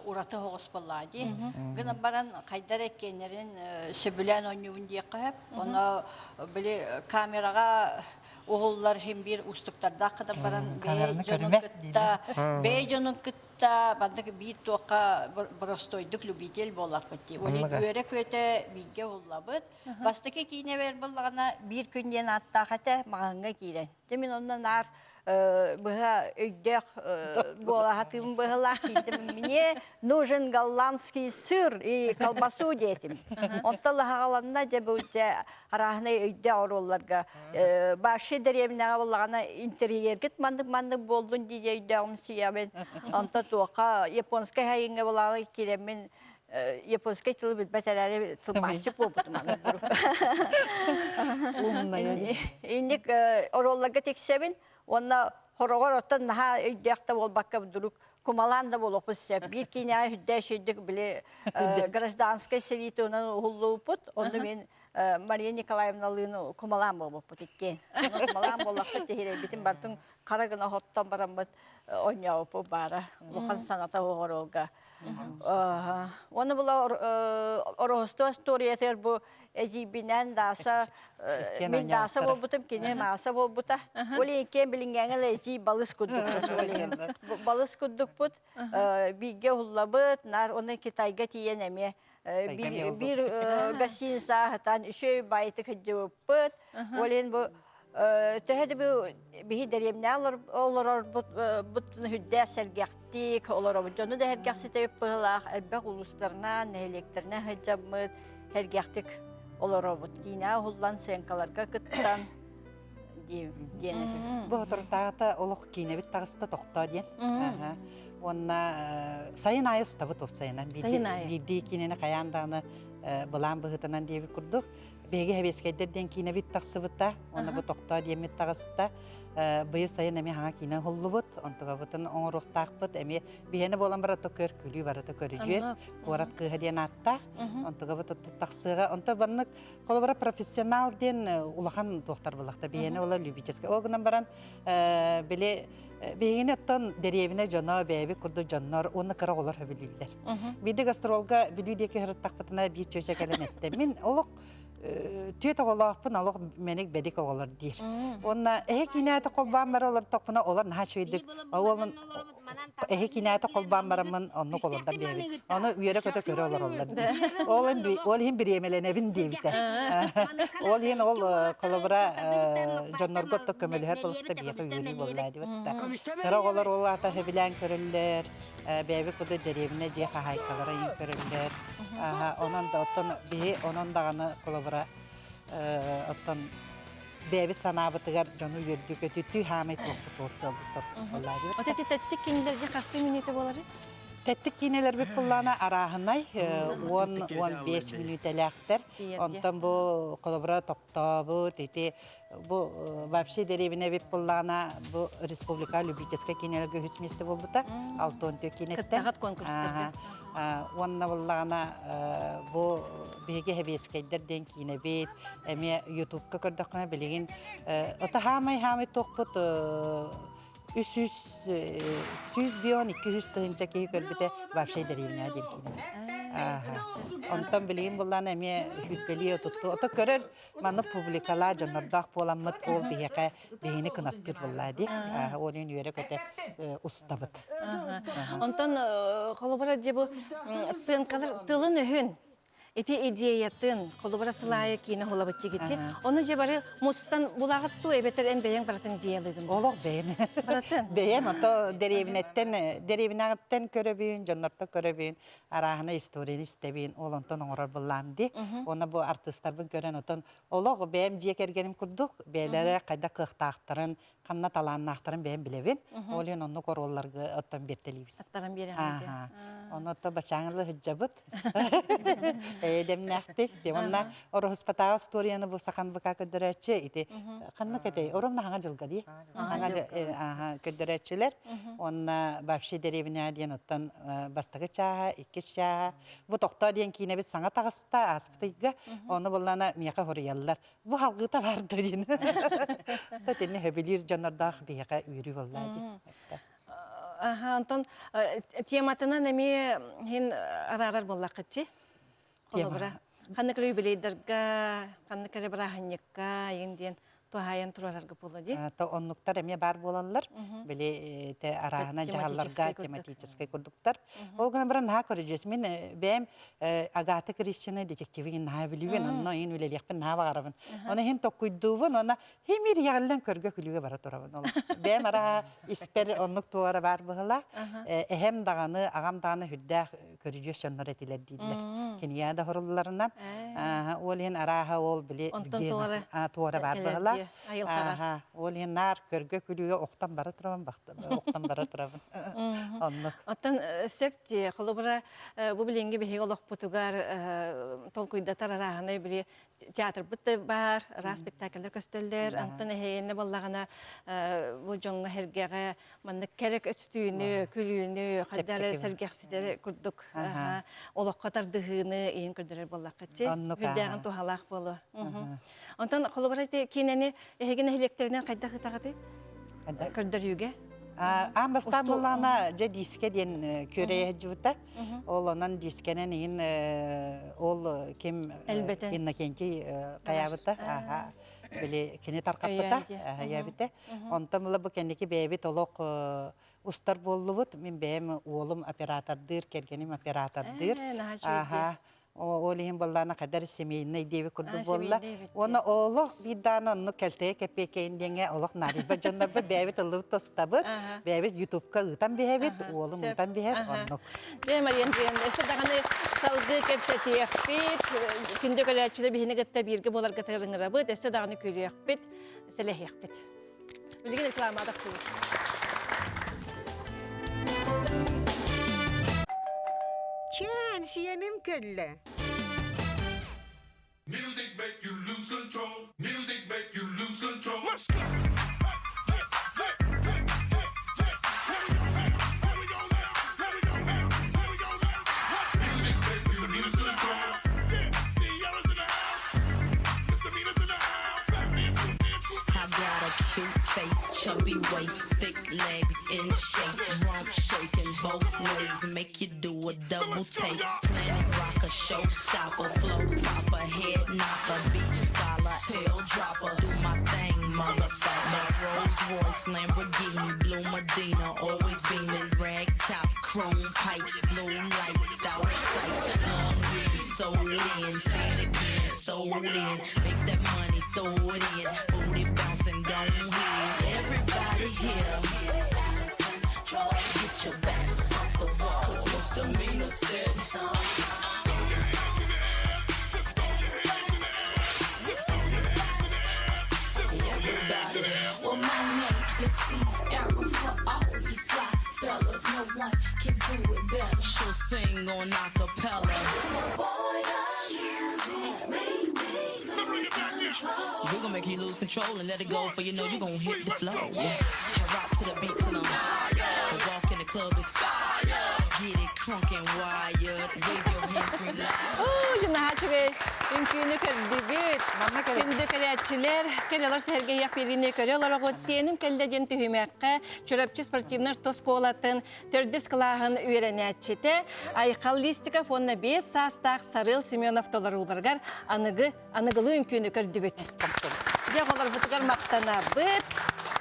ураты оһоҕос буоллаҕа дии. Гынан баран хайдар эккиэннэрин сөбүлээн оонньуубун диэххэ сөп. Онно били камераҕа уһуллар иһин биир уустуктардаах гынан баран бэйэ дьонун кытта бэйэ дьонун кытта маннык биир туохха боростуойдук любитель буоллахпыт дии. Ол үөрэ-көтө бииргэ уһуллабыт. Бастакы киинэбэр буоллаҕына биир күн диэн ааттаах этэ маҕаһыҥҥа киирэн. Дьэ мин онно наар быһа өйдөөх буолаһатыым быһалаах киирдим. Мне нужен голландский сыр и колбасу диэтим. Онтон лаһаҕаланна дьэ бу дьэ арааһынай өйдөөх оруолларга Баши дэриэбинэҕэ буоллаҕына интерьергит маннык-маннык буоллун дии өйдөөҕүм сийэбин. Онтон туохха японскай хайыҥҥа буолаҕа киирэммин японскай тылы билбэт эрээри тылбаасчыт буолбутум аны. Инник оруолларга тиксэбин уонна хороҕор оттон наһаа өйдөөх да буолбакка вдруг кумалаан да буолуохпун сөп. Биир киинэҕэ үрдээх үчүгдүк били гражданскай сэрии туһунан уһуллубуппут. Онно мин Мария Николаевналыын кумалаан буолбуппут иккиэн. Кумалаан буоллахпыт тиһирэйбитин бартын хара гына оһоттон бараммыт оонньообуппут баара. Улахан саҥата оҕоролга. Уонна була Ороһустуо историятыгар бу эдьиийбинэн Дааса мин Дааса буолбутум, кини Мааса буолбута. Ол иккиэн билиҥҥээҥи элэ эдьиий балыс курдукпут. Балыс курдукпут. Бииргэ уһуллабыт, наар уонна Китайга тиийэн эмиэ биир гостиница аһытан үчүгэй баайытык сылдьыбыппыт. Ол иһин бу төһө да бу биһи дэриэбинэҕэ олорорбут үрдээх сэргэхтик олоробут. Дьону да сэргэхситэбит быһыылаах элбэх улуустарынан, нэһилиэктэринэн сылдьаммыт сэргэхтик олоробут. Киинэҕэ уһуллан сценкаларга кыттан диэн этим. Бу соторутааҕыта олох киинэбит таҕыста тохтоо диэн. Уонна сайын аайы устабыт уопсайынан. Биирдии киинэни хайаан даҕаны былаан быһыытынан диэбит курдук. Биһиги Сэбиэскэйдэр диэн киинэбит тахсыбыта. Уонна бу тохтоо диэммит таҕыста. Быйыл сайын эмиэ хаҥа киинэ уһуллубут. Онтугабытын оҥоруохтаахпыт. Эмиэ биһиэнэ буолан барыта көр күлүү барыта көрүдьүөс. Куорат кыыһа диэн ааттаах. Онтугабыт тахсыаҕа. Онто баннык Холобура, профессионал диэн улахан туохтар булахта биһиэнэ ола любительскай. Ол гынан баран били биһигини оттон дэриэбинэ дьоно бэйэбит курдук дьоннор уонна кыра оҕолор сөбүлүүллэр. Биирдэ гастролга Бүлүү диэки сырыттахпытына биир чүөчэ кэлэн эттэ. Мин олох түөт оҕолоохпун олох мэник бэдик оҕолор диир. Уонна эһи киинээтэ холбоон бара олортохпуна олор наһаа үчүгэйдик уолун эһи кинээтэ холбоон бараммын оннук олордон биэбин. Ону үөрэ-көтө көрө олороллор диир. Ол ол иһин бириэмэлэнэбин диэбитэ. Ол иһин ол холобура дьоннорго отто көмөлөһөр болукта биэхэ үөрүү буолла диэбит. Кыра оҕолор ол аата сөбүлээн көрөллөр. Бэйэбит курдук дэриэбинэ дьиэ хаһаайкалара иин көрөллөр. Онон да оттон биһи онон даҕаны холобура оттон бэйэбит санаабытыгар дьону үөрдүү көтүтүү хаамай туохпут буол сыалбыт сорукпут буоллаа диэбит. От эти тэттик кинилэргэ хасты мүнүүтэ буолары? Тэттик киинэлэрбит буллаана арааһынай 10-15 мүнүүтэлээхтэр. Онтон бу холобура тохтообут ити бу вообще дэриэбинэ эбит буллаана бу республика любительскай киинэлэргэ үһүс миэстэ буолбута 64 киинэттэн. Кыттаҕат конкурстарга. Уонна буллаҕына бу биһиги Хэбиэскэйдэр диэн киинэбит эмиэ ютубка көрдөххүнэ билигин ото хаамай хаамай туохпут 300 100 200 тыһыынча киһи көрбүтэ вообще дэриэбинэ диэн киинэбит. Онтон билигин буллаана эмиэ хүүрпэлии отутту. Ото көрөр манна публикалаа дьоннордоох буоламмыт ол биһиэхэ биһини кынаттыыр буоллаа дии. Ол иһин үөрэ-көтө устабыт. Онтон холобура дьэ бу сценкалар тылын-өһүн ити идеятын холобура сылаайа киинэ хулабыт тигити ону же бары мустан булаҕыт туу эбэтэр эн бэйэҥ барытын идеялыгын Олох бэйэм. Барытын? Бэйэм ото дэриэбинэттэн дэриэбинэҕиттэн көрөбүн, дьоннортон көрөбүн, арааһына историяны истэбин, ол онтон оҥорор былаам ди. Уонна бу артыыстарбын көрөн отон олох бэйэм дьиэ кэргэним курдук бэйэлэрэ хайдах кыахтаахтарын, ханна талааннаахтарын бэйэм билэбин. Ол иһин оннук оруолларга оттон биэртэлиибит. Аттаран биэрэҕин Ааха. Ону отто бачааҥылы сылдьабыт. Эйэдэмнээхтик. Уонна Ороһуспатааҕы остуоруйаны бу сахан ВК көрдөрөөччү ити ханна кэтэй? Оромна хаҥа дьылга дии. Хаҥа ааха көрдөрөөччүлэр. Уонна вообще дэриэбинэҕэ диэн оттон бастакы чааһа, иккис чааһа. Бу Тохтоо диэн киинэбит саҥа таҕыста ааспыт ыйга. Ону буллана миэхэ хоруйаллар. Бу халгыта бар да диэн. Тэтинни хөбүлүүр дьоннордоох биһиэхэ үөрүү буолла дии. Аха, онтон тематынан эмиэ хин араарар буоллаххытчы. Холобура, ханнык эрэ юбилейдарга, ханнык эрэ бырааһынньыкка айын диэн туһаайан турарарга буолла дии. То оннуктар эмиэ баар буолаллар. Били те арааһына дьаһалларга тематическай курдуктар. Ол гынан баран наһаа көрүдьүөс. Мин бэйэм Агата Кристина детективин наһаа билибин, онно иин үлэлиэхпин наһаа баҕарабын. Оны иһин токкуйдуубун, онно химир иэҕиллэн көргө күлүүгэ бара турабын. Ол бэйэм араа испэр оннук туора баар быһыла. Эһэм даҕаны, аҕам даҕаны үрдээх көрүдьүөс дьоннор этилэр дииллэр. Кинигэ да хорулларынан. Ол иһин арааһа ол били туора баар быһыла. Ол иһин наар көргө күлүүгэ охтон бара турабын, охтон бара турабын. Оннук. Оттон сөп дии, холобура бу билиҥҥи биһиги олохпутугар толкуйдатар арааһынай били театрбыт да баар, араас спектакльдар көстөллөр. Антон эһэйэнне буоллаҕына бу дьоҥҥо сэргэҕэ маннык кэрэ көстүүнү, күлүүнү, хайдары сэргэхситэри курдук олоххо тардыһыыны иһин көрдөрөр буоллахха чи үрдээҕин туһалаах буолуо. Онтон холобура ити киинэни эһиги нэһилиэктэринэн хайдах ытаҕытый? Көрдөрүүгэ? Аан бастаан буллаҕына дьэ диискэ диэн күөрэйэ сылдьыбыта. Ол онон дискэнэн иһин ол ким Иннокентий хайаабыта били кини тархаппыта өйөөбүтэ. Онтон була бу кэнники бэйэбит олох устар буоллубут. Мин бэйэм уолум оператордыыр, кэргэним оператордыыр. Ол иһин буоллаана хайдар семейный диэби курдук буолла. Уонна олох биир дааны оннук кэлтэйэ кэппиэкэйин диэҥҥэ олох наадыйбат дьоннорбут бэйэбит ыллыбыт тостабыт, бэйэбит ютубка ыытан биһэбит, уолум ыытан биһэр оннук. Дьэ, Мария Андреевна, өссө даҕаны салгыы кэпсэтиэхпит, күндү көрөөччүлэр биһини кытта бииргэ буоларга ыҥырабыт, өссө даҕаны күлүөхпүт, сэлэһиэхпит. Билигин реклама тахсыбыт. Чээн, сиэним кэллэ. Music make you lose control. Music make you lose control. I got a cute face, chubby waist, thick legs in shape, rump shaking both ways, make you do a double take. Planet rocker, showstopper, flow popper, head knocker, beat scholar, tail dropper, do my thing, motherfucker. Rolls Royce, Lamborghini, blue Medina, always beaming, rag top, chrome pipes, blue lights, out of sight. Long weed, sold in, say it again, sold in. Make that money, throw it in, booty bouncing, go ahead. Everybody here, get your backs off the. Cause misdemeanor said so. Everybody, well my name is Sierra for all you fly fellas. No one can do it better. She'll sing on acapella. Boy, the music makes me lose control. We gon' make you lose control and let it go, for you know you gon' hit the flow. I rock to the beat till I'm tired. I walk in the club is fire. Get it crunk and wired. Wave your hands, scream loud. Оо, наһаа үчүгэй үҥкүүнү көрдүбүт. Күндү кэлээччилэр, кэлэлэр сэһэргэһиэх биэриини көрө олороҕут. Сиэним кэллэ диэн түһүмэххэ Чурапчы спортивнай орто оскуолатын төрдүс кылааһын үөрэнээччитэ Айхал Листиков уонна 5 саастаах Сарыал Семенов толорууларыгар аныгы аныгылыы үҥкүүнү көрдүбүт. Дьэ, оҕолорбутугар махтанабыт.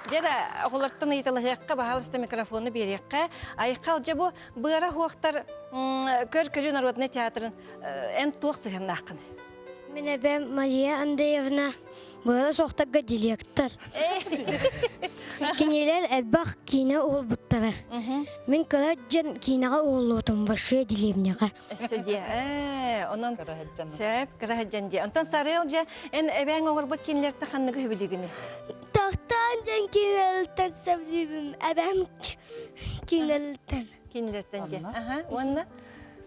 Дьэ эрэ, оҕолортон ыйыталаһыахха, баһаалыста микрофону биэриэххэ. Айхал, дьэ бу быара хуохтар көр-күлүү народнай театрын эн туох сыһыаннааххын? Мин эбэм Мария Андреевна быара суохтарга директор. Кинилэр элбэх киинэ уһулбуттара. Мин кыра дьон киинэҕэ уһуллубутум Большая деревняҕа. Өссө диэ. Ээ, онон сөп, кыра сылдьан диэ. Онтон Сарыал дьэ, эн эбээҥ оҥорбут киинэлэртэн ханныгы сөбүлүүгүнүй? Тохтоон дьон киинэлэртэн сөбүлүүбүн. Эбээм киинэлэртэн. Киинэлэртэн диэ. Аха, уонна?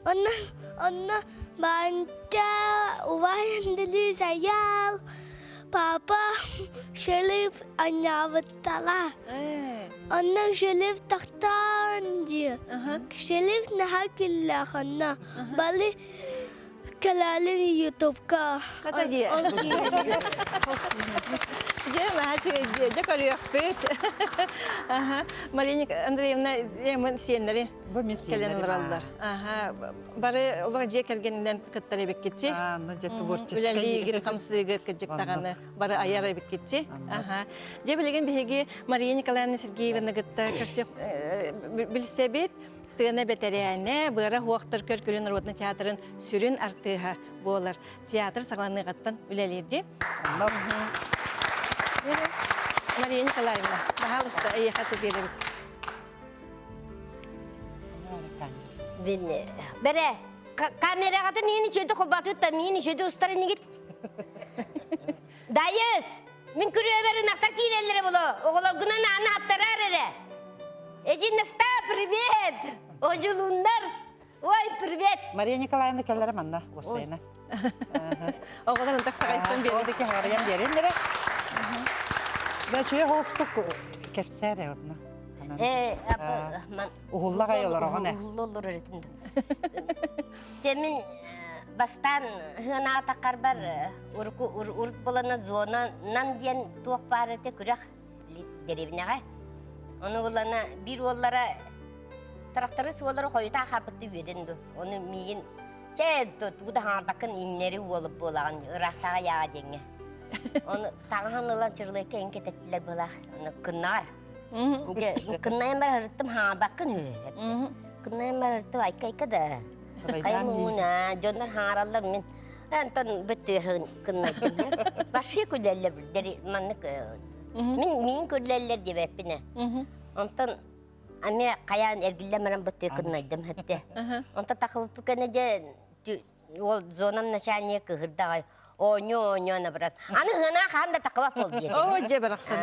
Онно, онно Баанча, убай Андрей Саял, папа Шелиф анньаабыттала. Онно Шелиф тохтоон дии. Шелиф наһаа күллээх онно. Бали кэлээлин ютубка. Хата дии. Ол киинэни. Дьэ, наһаа үчүгэй дии. Дьэ, көрүөхпүт. Аха. Мария Андреевна, эмин сиэннэри Бу мин кэлэн сиэннэрим олороллор. Аха. Бары олох дьиэ кэргэнинэн кыттар эбиккитти. Ну, дьэ, творческай. Үлэлиигит, хамсыыгыт, кырдьык даҕаны бары айар эбиккитти. Аха. Дьэ, билигин биһиги Мария Николаевна Сергеевна кытта көрсө билсэбит. Сыана бэтэрээнэ, быара хуохтар көр-күлүү народный театрын сүрүн артыыһа буолар. Театр саҕаланыаҕыттан үлэлиир дии. Мария Николаевна, пожалуйста, эйиэхэ биэрэбит. Бэрэ, камераҕытын иин үчүөтү холбоотуттан миин үчүөтү устар инигит. Дайыс, мин күрүөбэр ынахтар киирэллэрэ було, оҕолоргунан ааны хаптараар эрэ. Эдьин Наста, привет! Одьулууннар, ой, привет! Мария Николаевна кэллэрэ манна, уопсайына. Оҕолор ынтах саҕайсан биэрин. Ол дики хаҕарыйан биэрин эрэ. Бэ чуйа хоостук кэпсээр одна. Уһулла гай олороҕун э. Уһулла олорор этим да. Те мин бастаан хыанаатаккарбар урку урут булана зона нан диэн туох баар этэ күрэх деревняҕа. Ону булана биир уоллара тракторист уоллара хойутаа хааппытты үөдэн ду. Ону миигин чэ тугу да хаҥарбаккын иҥнэри уолуп буолаҕын ыраахтааҕы яаҕа диэҥҥэ. Ону таҥаһын ылан чырылыйка ин кэтэттилэр былаах. Ону кыннаҕар. Дьэ, кыннайан бар ырыттым хаҥарбаккын үһү. Кыннайан бар ырыттым айка-айка да. Хайа муҥуна, дьоннор хаҥараллар мин. Антон бүттүөр кыннайдым. Вообще күлэллэр маннык мин миин күлэллэр диэбэппин. Онтон Ами хайаан эргиллэн баран быттыы кыннайдым хэттэ. Онто тахыбыппы кэнэ дьэ уол зонам начальник кыһырдаҕай оонньуу оонньоон абыран. Аны хыанаа хаһан да тахыбап бол диэтэ. Оо дьэ барахсан.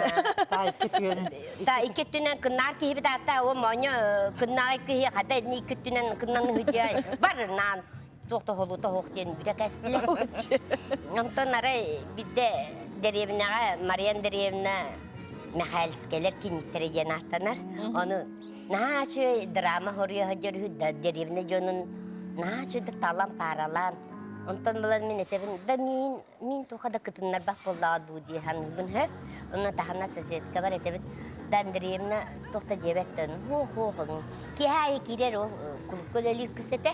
Та икки түөн. Та икки өттүнэн кыннаар киһибит аата о моонньо кыннааҕы киһи хата ини икки өттүнэн кыннан ыһыдьа бар наан туох тоһолуута суох диэн бүтэ кэстилэр. Онтон арай бидде дэриэбинэҕэ Мария Андреевна Михайлскэлэр киниттэрэ диэн ааттанар. Ону наһаа үчүгэй драма хоруйа сылдьар үһү да дэриэбинэ дьонун наһаа үчүгэйдик талан пааралаан онтон булан мин этэбин да миин миин туха да кытыннарбах буоллаҕа дуу дии саныыбын һэ онно таһына соседкабар этэбин да Андреевна туох да диэбэт да хуох хуох киэһэ аайы киирэр ол кулукка үлэлиир кыс этэ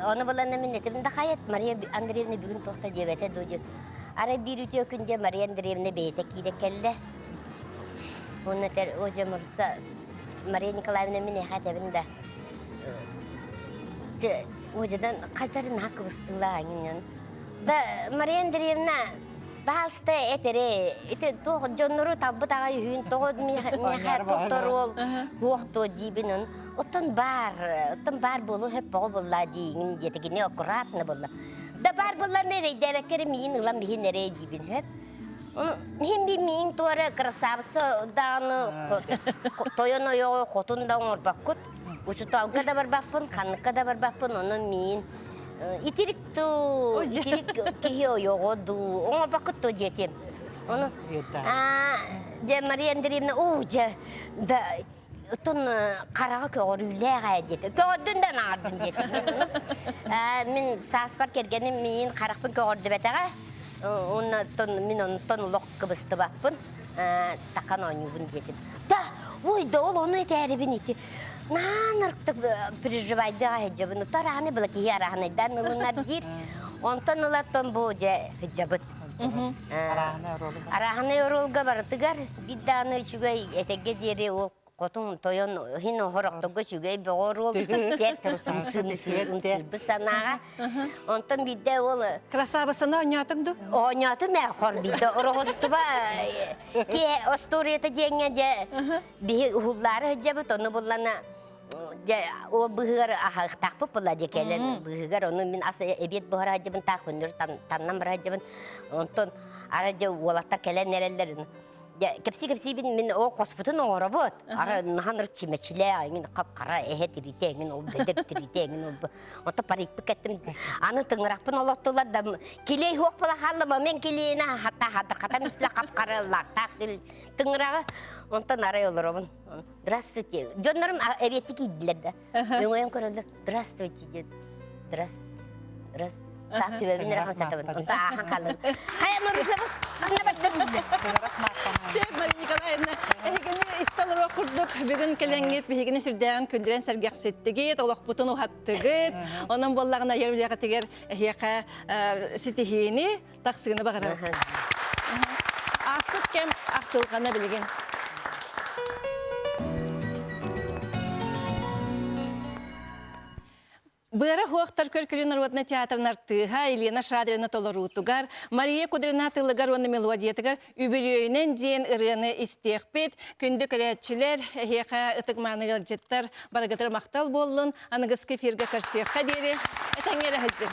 Ону булан мин этим да хайат Мария Андреевна бүгүн туох да диэбэтэ дуу диэн. Арай биир үтүө күн дьэ Мария Андреевна бэйэтэ киирэн кэллэ. Уонна этэр, о дьэ Маруса, Мария Николаевна мин эһэ этэбин да дьэ уодьадан хайдары наһаа кыбыстыылаах эҥин Да Мария Андреевна. Баалста этере, ити туох дьоннору талбыт аҕай үһүн, тоҕо миэхэ тохторуол туох туо диибин он. Оттон баар, оттон баар буолуон сөп боҕо булла диигин диэтэ кини аккуратно булла. Да баар булларына эрэйдээбэккэ эрэ миин ылан биһин эрэ диибин сөп. Иһин би миин туора красавица даҕаны тойон ойоҕо хотун да оҥорбоккут. Учуталга да барбаппын, ханныкка да барбаппын, онон миин итирик туу, итирик киһи ойоҕо дуу, оҥорбоккут дуо диэтим. Ону дьэ Мария Андреевна, оо дьэ, да оттон хараҕа көҕөрүүлээх ээ диэтэ. Көҕөрдүн да анаардын диэтим. Мин сааспар кэргэним миин харахпын көҕөрдүбэтэҕэ. Уонна мин онтон олох кыбыстыбаппын. Такан оонньуубун диэтим. Да, ой, да ол ону этээрибин ити. Наанарктык переживайдыга сылдьабын. Тарааны была киһи араһынайдаан ылынар диир. Онтон ылаттан бу дьэ сылдьабыт. Араһынай оруолга барытыгар биир даҕаны үчүгэй этэгэ диэри ол хотун тойон иһин оһорохторго үчүгэй бөҕө оруол сэр ымсыырбыт санааҕа. Онтон биирдэ ол Красавысаны оонньоотуҥ дуу? Оонньоотум ээ хор биирдэ ороҕостуба киһи остуоруйата диэҥҥэ дьэ биһи уһуллаары сылдьабыт ону буллана дьэ ол быһыгар аһаахтаахпыт була дьэ кэлэн быһыгар ону мин ас эбиэт буһара сылдьабын таах күннүр таннан бара сылдьабын онтон ара дьэ уолаттар кэлэн эрэллэр дьэ кэпсии-кэпсиибин мин ол хоспутун оҥоробут ара наһан ыр чимэчилээх эҥин хап-хара эһэ тириитэ эҥин ол бэдэр тириитэ эҥин ол Ото парикпы кэттим. Аны тыҥырахпын олоттулар да килей хуох була хаалла мен килиэне хата хата хата мисле хап-хара лаахтаах тыҥыраҕы онтон арай олоробун. Здравствуйте. Дьоннорум эбиэтти киирдилэр да. Өҥөйөн көрөллөр. Здравствуйте диэн. Здравствуйте. Здравствуйте. Так түбэбин эрэ сатабын. Онто аахан хааллым. Хайа Марусабыт, ханна бардым? Чэ, Мария Николаевна, эһигини истэн курдук бүгүн кэлэҥҥит биһигини сүрдээҕин күндүрэн сэргэхситтигит, олохпутун уһаттыгыт. Онон буоллаҕына айар үлэҕитигэр эһиэхэ ситиһиини, тахсыыны баҕарабыт. Ааспыт кэм ахтылҕана билигин. Быара хуохтар көркүлү народнай театрын артыыһа Елена Шадрина толоруутугар, Мария Кудрина тылыгар уонна мелодиятыгар үбүлүөйүнэн диэн ырыаны истиэхпит. Күндү көрөөччүлэр, эһиэхэ ытык-мааны ыалдьыттар барыгытыр махтал буоллун. Аныгыскы эфиргэ көрсүөххэ диэри этэҥҥэ эрэ сылдьыҥ.